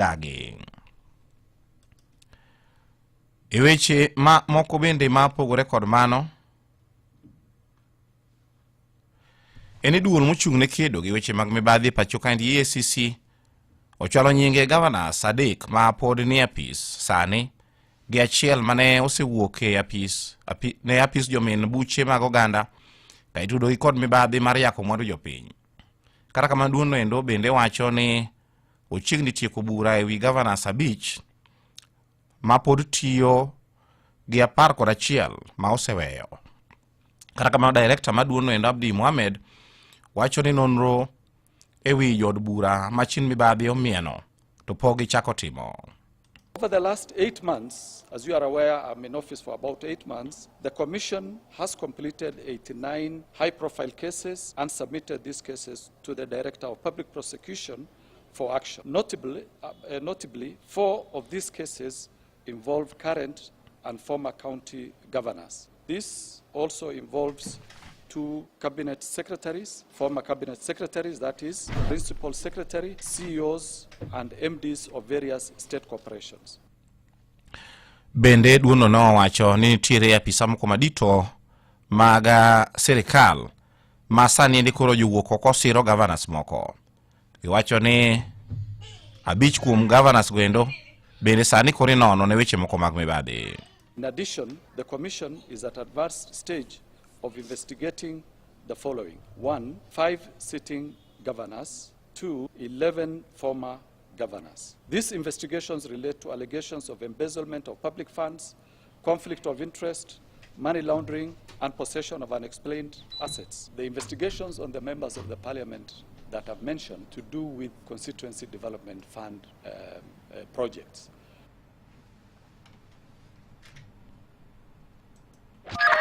Dagi. E weche ma moko bende ma opogore kod mano, en ni duol mochung' ne kedo gi weche mag mibadhi e pacho kaendi EACC ochwalo nyinge gavanas adek ma pod ni apis sani gi achiel mane osewuok e apis, api, ne apis jomin buche mag oganda ka itudogi kod mibadhi mar yako mwandu jopiny. Kata kamano duondno endo bende wacho ni ochiegni tieko bura e wi gavanas abich ma pod tiyo gi 11 ma oseweyo. Kata kamano direkta maduong' endo Abdi Mohamed wacho ni nonro e wi jood bura ma chin mibadhi omieno to pok gichako timo. Over the last 8 months, as you are aware, I'm in office for about 8 months, the Commission has completed 89 high-profile cases and submitted these cases to the Director of Public Prosecution for action. Notably, four of these cases involve current and former county governors. This also involves two cabinet secretaries, former cabinet secretaries, that is, principal secretary, CEOs, and MDs of various state corporations. Bende duono nowacho ni nitiere apisa moko madito mag sirikal ma sani endi koro jowuok oko siro gavanas moko. Giwacho ni abich kuom gavanas goendo bende sani koro inono ne weche moko mag mibadhi. In addition, the Commission is at advanced stage of investigating the following. One, five sitting governors. Two, 11 former governors. These investigations relate to allegations of embezzlement of public funds, conflict of interest, money laundering, and possession of unexplained assets. The investigations on the members of the parliament that I've mentioned to do with constituency development fund projects.